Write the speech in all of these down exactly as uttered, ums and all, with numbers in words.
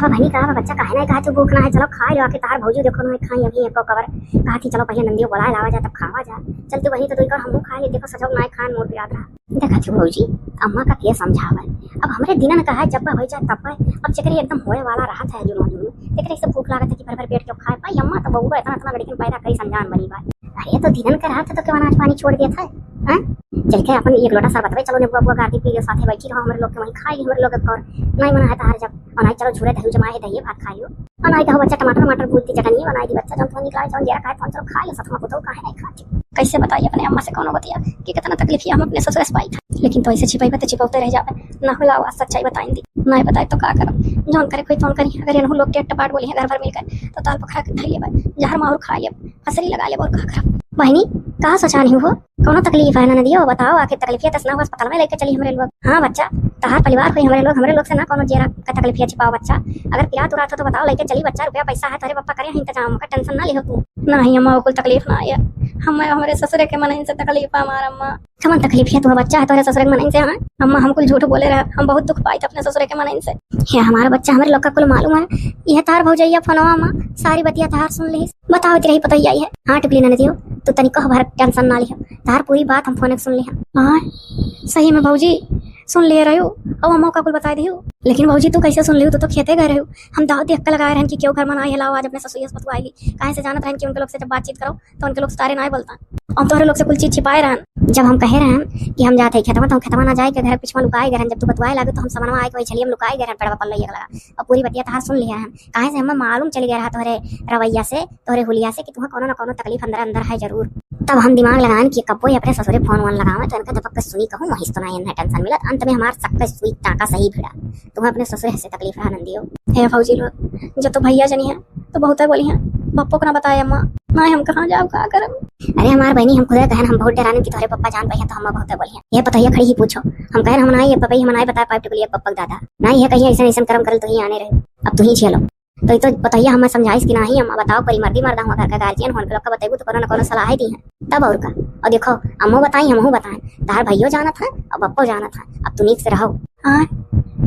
अब बहिनी, का बा बच्चा, काहे नाहीं कहत हो भूख ना है? चलो खाइ लो, आके तहार भौजी देखो ना खाई अभी एको कवर। कहत ही चलो पहिले नंदियो बोलाए लावा जा, तब खावा जा। चलती बहिनी, तो दुइ कवर हमहू खाइ ले, देखो सजो नाहीं खान मोर पिरात रहा। देखा थी भौजी, अम्मा का के समझावे? अब हमरे दिनन का है, जब होई जाए तब। अब जेकरे एकदम होए वाला रहत है जुनून जुनून, तेकरे से भूख लागत है कि भर भर पेट के खाए पाई। अम्मा तो बउआ इतना इतना लड़किन पैदा करी, संजान बनी बा। अरे तो दिनन का रहत है तो क्यों अनाज पानी छोड़ देत है? हैं? चल के अपन एक लोटा शरबत बे, चलो नेबुआ बुआ गार दी, पी लो, साथे बैठी रहो, हमरे लोग के वहीं खाई, हमरे लोग के और नाहीं मना है तहार जब, और नाहीं चलो झूरे दही जमाए है, दही भात खाइयो। बनाई दहो बच्चा, टमाटर, टमाटर भूज दी, चटनी बनाई दी बच्चा, जौन तुहन निकला, जौन जेरा खाए, तौन चलो खाइ लो, सतमा पुतहु काहे नाहीं खात। कैसे बताई अपने अम्मा से कौनो बतिया कि कितना तकलीफिया हम अपने ससुरे से पाई था। लेकिन तो ऐसे छिपाई बा, तो छिपौते रह जावे, ना होला आवाज सच्चाई बताई दी, नाहीं बताई तो का करब, जौन करे कोई तौन करी। अगर एनहू लोग के टपाट बोली है घर भर मिलकर, तो ताल पकड़ा के धर लेबे, जहर माहुर खा लेब, फसरी लगा लेब, और का करब। बहिनी, का सोचानी हो? कौनो तकलीफ है ना नदियो, बताओ, आखिर तकलीफिया तस ना हुआ, अस्पताल में लेके चली हमरे लोग। हाँ बच्चा, तहार परिवार होई हमरे लोग, हमरे लोग से ना कौनो जेरा का तकलीफिया छिपाओ बच्चा। अगर पिरात उरात हो तो बताओ, लेके चली बच्चा, रुपया पैसा है, तोहरे पप्पा करे हैं इंतजाम, ओकर टेंशन ना लिहो तू। नाहीं अम्मा, वो कुल तकलीफ ना है, हम हमरे ससुरे के मनइन से तकलीफ है हमार अम्मा। कमन तकलीफिया तू बच्चा है, तोहरे ससुरे के मनइन से है। अम्मा, हम कुल झूठ बोले रहे, हम बहुत दुख पाई अपने ससुरे के मनइन से। हे हमारा बच्चा, हमरे लोग का कुल मालूम है, यह तार भौजैया फोनवा में सारी बतिया तहार सुन ली। बतावत रही पतोहिया है। हाँ टुकली ननदियो, तू तनी कह भर टेंशन ना लिहो, तार पूरी बात हम फोन सुन लिहा। हाँ, सही में भौजी, सुन लिए रहो, अब हम मौका कुल बताई दियो। लेकिन भौजी, तू कैसे सुन लियो? तू तो खेते गए रहो। हम दाव देख के लगाए रहन कि क्यों घर में ना आए, लाओ आज अपने ससुरिया से बतुआई ली। काहे से जानत रहन कि उनके लोग से जब बातचीत करो तो उनके लोग सारे ना बोलता। और तोहरे लोग से कुल चीज छिपाए रहन। जब हम कहे रहन कि हम जाते खेतवा, तो हम खेतवा ना जाए के घर पिछवा लुकाए गए रहन। जब तू बतुआए लागे तो हम समनवा आए के वही छलिया में लुकाए गए रहन, पेड़वा पल्ला एक लगा। और पूरी बतिया तहार सुन लिया है। काहे से हमें मालूम चल गया रहा तोहरे रवैया से, तोहरे हुलिया से कि तुहा कौनो ना कौनो तकलीफ अंदर अंदर है जरूर। तब हम दिमाग लगान कि कब्बो ये अपने ससुरे फोन वोन लगावे तो इनका दबक के सुनी कहूँ, वहीं से तो ना इन्हें टेंशन मिलत। अंत में हमार शक के सुई टाँका सही भिड़ा। तुहा अपने ससुरे से तकलीफ रहा नंदियो। हे भौजी लोग, जो तो भैया जनी है तो बहुते बोली है, पप्पो को ना बताए अम्मा, ना हम कहाँ जाओ का करब। अरे हमार बहनी, हम खुदे कहन हम बहुत डरान कि तोहरे पप्पा जान पाई हैं तो हम बहुते बोली हैं। ये पतोहिया खड़ी ही पूछो, हम कहन हम ना ये पपई हम ना बता पाए टुकलिया पप्पा के दादा, ना ये कहिए ऐसा ऐसा कर्म करल तो ही आने रहे, अब तू ही छेलो। तो ई तो पतोहिया हमें समझाइस कि नाही अम्मा, बताओ परी, मर्दी मर्दा हुआ घर का गार्जियन होन के लोग का बतेबू तो कोनो न कोनो सलाह ही दी है। तब और का? और देखो, अम्मो बताई, हमहू बताएं, तार भैयो जानत है और बप्पो जानत है, अब तू नीक से रहो। हाँ,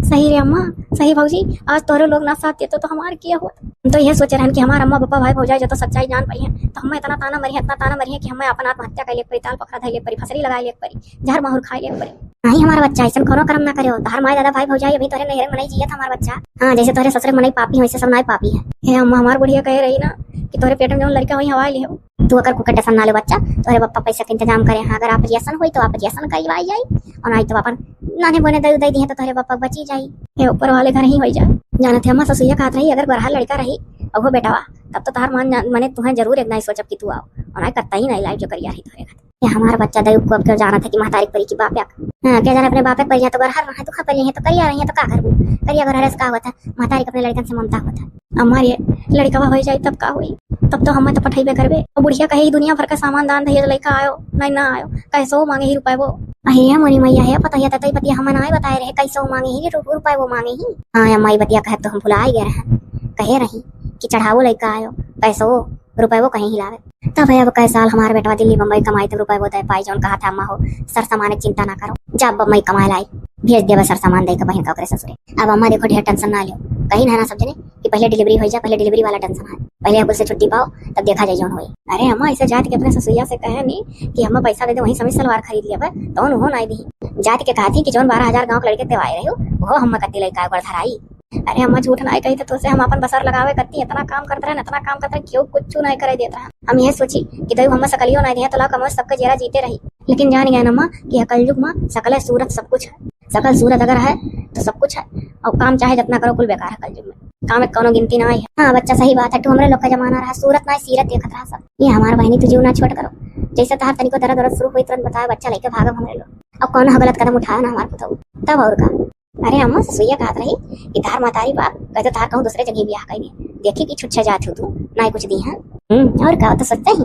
सही रे अम्मा, सही भौजी, आज तोहरे लोग ना साथ देतो तो हमार किया होत। हम तो यह सोचे रहन कि हमार अम्मा, बप्पा, भाई, भौजाई जो तो सच्चाई जान पाई है, तो हमें इतना ताना मरी है, इतना ताना मरी है कि हमें अपन आत्महत्या कर ले परी, ताल पकड़ा धर ले परी, फसरी लगा ले परी, जहर माहुर खाए ले परी। नाही हमार बच्चा, ऐसन कोनो कर्म ना करियो। तोहर माई, दादा, भाई, भौजाई अभी तोहरे नैहरे में नहीं जियत हमार बच्चा। हाँ, जैसे तोहरे ससुरे में नहीं पापी हो, वैसे सब नहीं पापी है। हे अम्मा, हमार बुढ़िया कहे रही ना कि तोहरे पेट में जौन लड़का होई, हवाई लिहो। तू अगर कुकर टेंशन ना ले बच्चा, तोहरे पप्पा पैसा के इंतजाम करे हैं। अगर आप जैसन होई तो आप जैसन करवाई जाई, और नहीं तो अपन नाने बोने दे, दे दिए तो तोहरे पप्पा बची जाई। हे ऊपर वाले घर ही होई जाए। जानत है अम्मा, ससुइया कहत रही, अगर गोरहर लड़का रही, अहो बेटावा, तब तो तोहर मान जान, मने तुहें जरूर एक नहीं सोचब कि तू आओ, और नहीं कत्ता ही नहीं लाई जो करिया रही तोहरे घर। ये हमार बच्चा दई को अब क्यों जानत है कि महतारी परी की बाप या। हाँ, क्या जाने अपने बाप परी है तो गोरहर है, दुखा परी है तो करिया रही है तो का करबू? करिया गोरहर से का होता है? महतारी के अपने लड़कन से ममता होता है। हमार ये लड़कवा हो जाए तब का होई? तब तो हमें तो पठेबे करबे। और बुढ़िया कहे, "ई दुनिया भर का सामान दान दहेज लइका आयो, नहीं ना आयो, कैसो मांगे ही रुपए वो।" अहे मोरी मैया है, पता है ततई पतिया हमें ना बताए रहे, कैसो मांगे ही रु-, रुपए वो मांगे ही। हाँ, या माई बतिया कहे तो हम भुला ही गए रहे, कहे रही कि चढ़ावो लइका आयो, कैसो रुपए वो कहीं हिलावे। तब है अब कै साल हमार बेटवा दिल्ली बम्बई कमाई, तब रुपए वो दे पाई, जौन कहा था अम्मा हो, सर सामान की चिंता ना करो, जा बम्बई कमाए लाई, भेज देबे सर सामान दे के बहन का ओकरे ससुरे। अब अम्मा देखो, ढेर टेंशन ना लियो, कहीं ना ना सब जने कि पहले डिलीवरी हो जा, पहले डिलीवरी वाला टेंशन है, पहले कुल से छुट्टी पाओ, तब देखा जाए जौन होई। अरे अम्मा, ऐसे जात के अपने ससुइया से कहे नहीं कि अम्मा पैसा दे दे, वहीं समीज सलवार खरीद लिया, तो उन्हों ना दी। जात के कहा थी कि जौन बारह हजार गाँव के लड़के देवाए रहे हो, वो हम कत्ती लइका ओकर धराई। अरे अम्मा, झूठ नाय कही तो तोसे हम अपन बसर लगावे कत्ती इतना काम करत रहन, इतना काम करत रहन, केहू कुछ नाय करे देत रहन। हम यह सोची कि दई अम्मा सकलियो नाय दिया तो ला कमो सबके जेरा जीते रही। लेकिन जान गए अम्मा कि यह कलयुग में सकल सूरत सब कुछ है। सकल सूरत अगर है तो सब कुछ है, और काम चाहे जितना करो कुल बेकार है कलयुग में। काम एक कौनो गिनती ना है। हाँ बच्चा, सही बात है, तू हमरे लोग का जमाना रहा, सूरत ना सीरत देखत रहा सब। ये हमार बहनी, तू जीव ना छोट करो, जैसे तहार तनिको दर्द दर्द शुरू हुई तुरंत बताया बच्चा लेके भागब हमरे लोग। अब कौनो गलत कदम उठाया ना हमार पुतहु, तब और का। अरे अम्मा, ससुइया कहत रही कि तार महतारी बाप कहते तार कहूँ दूसरे जगह बियाह कर दे, देखी कि छुच्छा जात हो तू, ना ही कुछ दी है। हम्म, और का, तो सोचते ही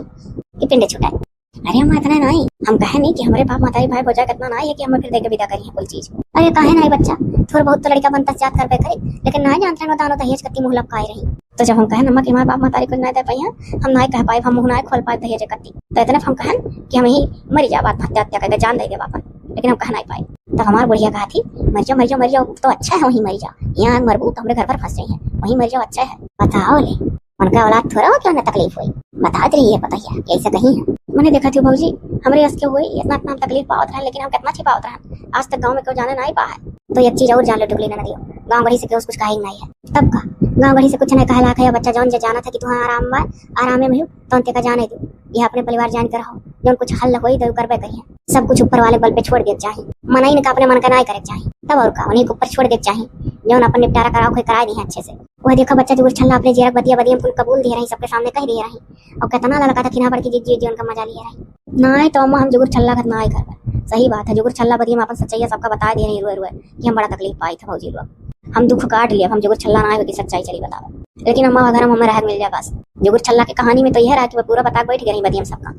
कि पिंड छुटाए। अरे अम्मा, इतना नहीं, हम कहे नहीं कि हमरे बाप महतारी भाई भौजाई कितना ना है कि हम फिर देके विदा करी है कुल चीज। अरे काहे नहीं बच्चा, थोड़ा बहुत तो लड़का बनता जात कर पे करे, लेकिन ना जानते हैं दानो दहेज कत्ती मुँह लपकाए रही। तो जब हम कहे अम्मा कि हमारे बाप महतारी कुछ ना दे पाई है, हम ना कह पाए, हम मुँह ना खोल पाए दहेज कत्ती, तो इतने हम कहन कि हम ही मरी जाब आत्महत्या हत्या करके जान दे देब अपन। लेकिन हम कह नाहीं पाए। तब हमार बुढ़िया कहा थी, "मर जाओ, मर जाओ, मर जाओ, तो अच्छा है, वहीं मर जाओ, यहाँ मरबू तो हमरे घर पर फंस जाइए, वहीं मर जाओ, अच्छा है।" बताओ ले, उनका औलाद थोड़ा हो कि उन्हें तकलीफ हुई, बताओ तो रही है पतोहिया, यही से कही है। मैंने देखा थी भौजी, हमरे अस के हुई, इतना इतना हम तकलीफ पावत रहे, लेकिन हम कितना छिपावत रहे, आज तक गाँव में कोई जाने नाहीं पाए। तो एक चीज और जान लो टुकली ननदियो, गाँव गढ़ी से केहू कुछ कहे नाहीं है। तब का गाँव गढ़ी से कुछ नाहीं कहे लायक है, बच्चा जौन जे जाना था कि तू हाँ आराम बा, आरामे में हो, तौन तेका जाने दो। यह अपने परिवार जान के रहो, जौन कुछ हल होई तो करबे करिए, सब कुछ ऊपर वाले बल पे छोड़ दे चाही। मनई इनका अपने मन का नाहीं करे चाही, तब और का उन्हीं के ऊपर छोड़ दे चाही, जौन अपन निपटारा कराओ कोई कराए दी है अच्छे से। वह देखो बच्चा जुगुर छल्ला अपने जियरा के बतिया बदी हम कुल कबूल दिए रही, सबके सामने कह दिए रही, और कितना ललका था कि ना बड़की जिज्जी उज्जी उनका मजा लिए रही। नाहीं तो अम्मा हम जुगुर छल्ला खत नाहीं करबे। सही बात है, जुगुर छल्ला बदी हम अपन सच्चाइया सबका बताए दिए रही रोए रोए कि हम बड़ा तकलीफ पाई था भौजी लोग, हम दुख काट लिया, अब हम जुगुर छल्ला नाहीं हो कि सच्चाई चली बतावे। लेकिन अम्मा अगर हम हमें राहत मिल जाए बस। जुगुर छल्ला के कहानी में तो यह रहा कि वह पूरा बता के बैठ गए रही बदियन सबका।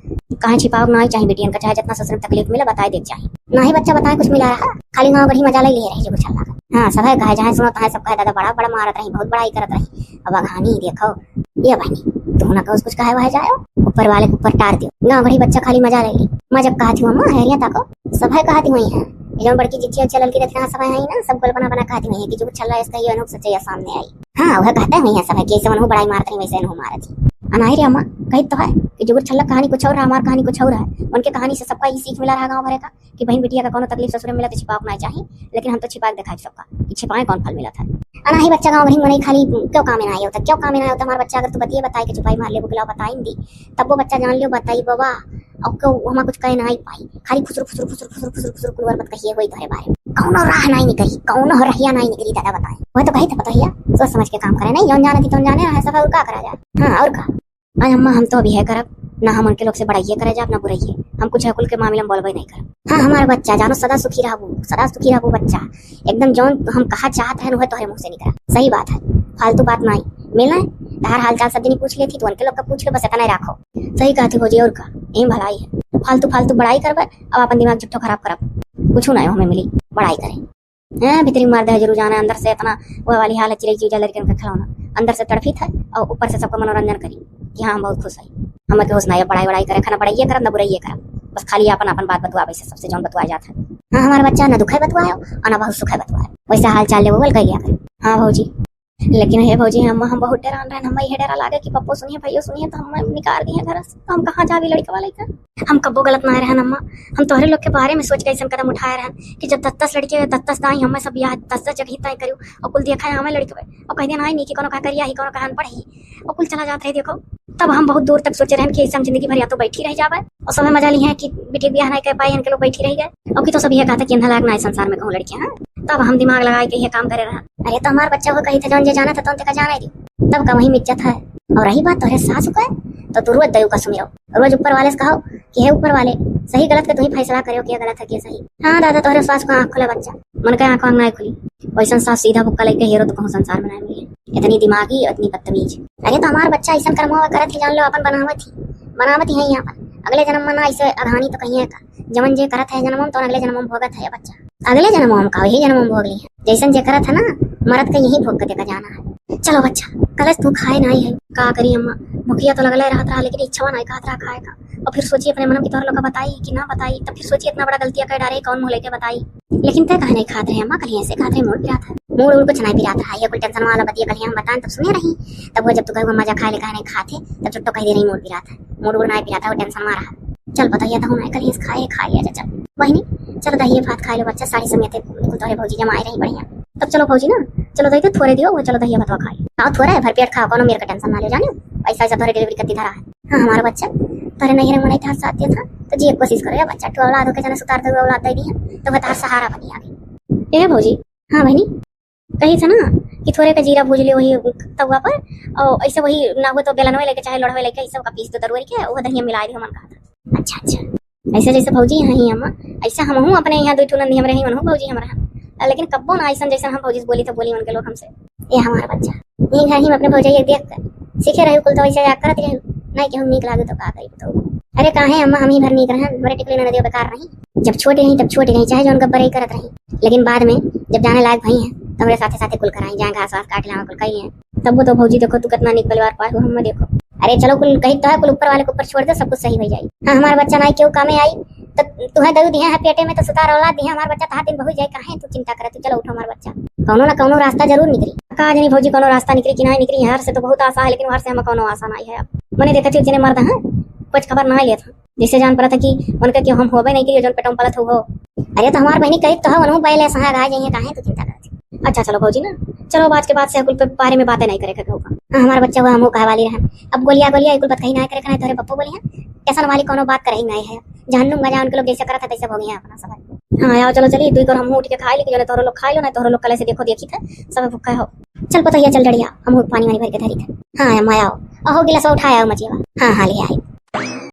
कहीं छिपाव नाहीं चाही बेटियन का, चाहे जितना ससुर में तकलीफ मिले बताए दे चाही। नाहीं बच्चा बताए कुछ मिला रहा, खाली गाँव गढ़ी मजा ले लिए रही जुगुर छल्ला का। हाँ सब है कहे, जहाँ सुनो तहाँ सब कहे, दादा बड़ा बड़ा मारत रही, बहुत बड़ाई करत रही। अब अगहानी देखो, ये बहनी, तू ना कहो कुछ कहे वह जाए, ऊपर वाले के ऊपर टार दियो। गाँव गढ़ी बच्चा खाली मजा ले ली, मजा कहती हूँ अम्मा, हैरिया ताको, सब है कहती हुई है। ये जो बड़की जिज्जी उज्जी ललकी देखना सब है ना, सब गोल बना बना कहती हुई है कि जुगुर छल्ला इसका ये अनूप सच्चाई सामने आई। हाँ, वह कहते हुई है सब है कि ऐसे मनहु बड़ाई मारत रही, वैसे अनहु मारत ही। अनाही रे अम्मा, कही तो है कि जुगुर छल्ला कहानी कुछ और है, हमार कहानी कुछ और है। उनके कहानी से सबका ये सीख मिला रहा गाँव भरे का कि बहन बिटिया का कोनो तकलीफ ससुरे में मिला तो छिपाव नाहीं चाही, लेकिन हम तो छिपा के दिखाई सबका कि छिपाए कौन फल मिला था। अनाही बच्चा गाँव भरी मनई खाली क्यों काम में ना आए होता, क्यों काम में ना आए होता। हमारा बच्चा अगर तू बतिये बताए के चुपाई मार ले, बुकलाओ बताई दी, तब वो बच्चा जान लियो बताई बाबा, और क्यों हमार कुछ कहे नाहीं पाई, खाली फुसुर फुसुर फुसुर फुसुर फुसुर फुसुर कुलवर मत कहिए होई तोहरे बारे में। कौनो राह नाहीं निकली, कौनो रहिया नाहीं निकली दादा बताए। वह तो कही था पतोहिया, सोच समझ के काम करे, नहीं जौन जाने थी तौन जाने रहे सब, और का करा जाए। हाँ और का। आज अम्मा हम तो अभी है करब, ना हम उनके लोग से बड़ाइए करे जाब, ना बुराइए। हम कुछ है कुल के मामले में बोलबे नहीं करब। हाँ हमारा बच्चा जानो सदा सुखी रहबू, सदा सुखी रहबू बच्चा। एकदम जौन हम कहा चाहत है वह तोहरे मुँह से निकला। सही बात है, फालतू बात नाहीं। मिले तहार हाल चाल सब जनी पूछ लेती, तो उनके लोग का पूछ ले, बस इतना ही रखो। सही कहती भौजी, और का, यही भलाई है। फालतू फालतू बड़ाई करबे, अब अपन दिमाग झुट्ठो खराब करब, कुछ ना हमें मिली बड़ाई करे। हैं, भीतरी मार दे जरूर जाना, अंदर से इतना वह वाली हाल है, चिड़ै चूजा लड़कन का खिलौना, अंदर से तड़फित है और ऊपर से सबका मनोरंजन करी कि हाँ हम बहुत खुश है। हमें के होश ना है बड़ाई वड़ाई करे, खाना बड़ाइए करब ना बुराइए करब, बस खाली अपन अपन बात बतुआवे से सबसे जौन बतुआ जात है। हाँ हमारा बच्चा ना दुख है बतुआयो और ना बहुत सुख है बतुआयो, वैसे हाल चाल ले वो बोल कर लिया कर। हाँ भौजी, लेकिन हे भौजी, हम, हम बहुत डेरान रहन, हमें यह डेरा लागे कि पप्पो सुनिए, भइयो सुनिए, तो हमें निकाल दिए घर से। तो हम कहाँ जाबी लड़के वाले का? हम कब्बो गलत ना रहन अम्मा, हम तोहरे लोग के बारे में सोच के ऐसन कदम उठाए रहन कि जब दस दस लड़के, दस दस दाई, हमें सब बियाह दस दस जगह तय करियो और कुल देखा है हमें लड़के और कह देना है नहीं कि कोनो का करिया ही, कोनो का अनपढ़ ही और कुल चला जात रहे। देखो, तब हम बहुत दूर तक सोचे रहन कि ऐसे हम जिंदगी भर या तो बैठी रह जावे और समय मजा ली है कि बेटी बियाह नहीं कर पाए, इनके लोग बैठी रह गए और कि तो सब यह कहता कि इन्हें लायक ना है संसार में कहूँ लड़कियां, हाँ। तब हम दिमाग लगाए के ये काम करे रहा। अरे तो हमार बच्चा को कही थे जौन जे जाना था तौन तेका जाने दी, तब का वही में इज्जत है। और रही बात तोहरे सास को, तो तू रोज दयू का सुमिरो, रोज ऊपर वाले से कहो कि हे ऊपर वाले, सही गलत के तू ही फैसला करियो, क्या गलत है क्या सही। हाँ दादा, तोहरे सास को आँख खुला बच्चा, मन के आँख वाँख ना खुली। वैसन सास सीधा बुक्का लेके हेरो तो कहूँ संसार में ना मिले। इतनी दिमागी, इतनी बदतमीज। अरे तो हमार बच्चा ऐसन कर्म हुआ करत ही, जान लो अपन बनावत ही, बनावत ही है यहाँ पर। अगले जन्म में ना ऐसे अगहानी तो कहिए का, जवन जे करत है जन्म में तो अगले जन्म में भोगत है बच्चा। अगले जन्म में हम का, यही जन्म में भोग ली है। जैसन जे करत है ना, मरद के यही भोग के देखा जाना है। चलो बच्चा, कलस तू खाए नाहीं है। का करी अम्मा, भुखिया तो लगले रहत रहा, लेकिन इच्छा नाहीं कहत रहा खाए का। और फिर सोची अपने मन में कि तोहर लोग का बताई कि ना बताई, तब फिर सोची इतना बड़ा गलतिया कर डारे, कौन मुँह लेके बताई। लेकिन तय काहे नाहीं खात रहे अम्मा, कल ऐसे खात रहे, मूड पिरात है। मूड उड़ कुछ नाहीं पिरात रहा, ये कुल टेंशन वाला बतिया कल हम बताएं तब सुने रही। तब वो जब तू कहे मजा खाए ले काहे नाहीं खाते, तब चुट्टो कह दे रही मूड पिरात है। मूड उड़ नाहीं पिरात है, वो टेंशन में रहा। चल पता ये तो हूँ मैं कल ही खाए खा लिया जा। चल बहिनी, चलो दहिए भात खाए लो बच्चा, साड़ी समेत कुल तोहरे भौजी जमाए रही बढ़िया। तब चलो भौजी ना, चलो दही तो थोड़े दियो, वो चलो दहिए भातवा खाए। खाओ थोड़ा है, भर पेट खाओ, कोनो मेर का टेंशन ना लो जानियो। पैसा वैसा तोहरे डिलीवरी करती धरा है। हाँ हमारा बच्चा तोहरे नैहर में नहीं था, साथ देता तो जी एक कोशिश करो या बच्चा, तू औलाद होके जाने सुतार दे औलाद दे दी है तो वो तोहर सहारा बनी आगे। ए भौजी। हाँ बहिनी। कही था ना कि थोड़े का जीरा भूज ले वही तवा पर, और ऐसे वही ना हो तो बेलनवे लेके चाहे लोढ़वे लेके ऐसे का पीस दो दरुआरी के, वो दहिया मिला दे, हमन कहा था। अच्छा अच्छा। ऐसे जैसे भौजी हैं ही अम्मा, ऐसे हमहू अपने यहाँ दो ठो नंदी हमरे ही मनहू भौजी हमरा हैं। लेकिन कब्बो ना ऐसन जैसन हम भौजी से बोली तो बोली उनके लोग हमसे। ये हमारा बच्चा, ये घर ही में अपने भौजाई देख कर सीखे रहे कुल तो वैसे याद करत रहे, नहीं केहू नीक लागे तो का करी तो। अरे काहे अम्मा, हम ही भर नीक रहे, हमरे टिकली ननदियो बेकार रही। जब छोटी रही तब छोटी रही, चाहे जौन गब्बरई करत रही, लेकिन बाद में जब जाने लायक भई हैं तो हमरे साथे साथे कुल कराई, जाए घास वास काट लावा कुल करी हैं। तब वो तो भौजी देखो तू कितना नीक परिवार पाए हो, हम देखो। अरे चलो कुल कही तो है, कुल ऊपर वाले के ऊपर छोड़ दे, सब कुछ सही हो जाई। हाँ हमारा बच्चा ना केहू कामे आई, तो तुहे दऊ दिहे हैं पेटे में तो सुता रौला दिहे, हमार बच्चा तहार दिन बहुत जाए, काहे तू चिंता करत, तू चलो उठो हमार बच्चा। कौनो ना कौनो रास्ता जरूर निकली। का जानी भौजी कौनो रास्ता निकली कि ना निकली, हर से तो बहुत आशा है, लेकिन हर से हम कौनो आशा नहीं है। अब मने देखत ही उतने मर्द हैं, कुछ खबर ना लेत हैं। जैसे जान पड़त है कि उनके क्यों हम होबे नहीं करिए, जौन पेटों में पलत हो। अरे तो हमार बहनी करीब तो है, उन्हों पहले सहा गाय जाइए, काहे तू चिंता करत है? अच्छा चलो भौजी ना, चलो आज के बाद से कुल पे बारे में बातें नहीं करे के कहूँगा। हाँ, हमार बच्चा हुआ हमहू कहे वाली रहे। अब गोलिया गोलिया कुल बात कहीं नहीं करे के, नहीं तोहरे पप्पो बोली है, टेंशन वाली कौनो बात करही नहीं है। जहन्नुम गया उनके लोग जैसे करत है तैसे भोगी है अपना सब। हाँ आओ चलो चली, दुई कर हमहू उठ के खाए ली, जौने तोहरो लोग खाए लो, नहीं तोहरो लोग कले से देखो देखी थे, सब भूखा हो। चल पतोहिया चल डड़िया, हमहू पानी वानी भर के धरी थे। हाँ अम्मा आओ, अहो गिलास उठाया आओ मचिया। हाँ हाँ ले आई।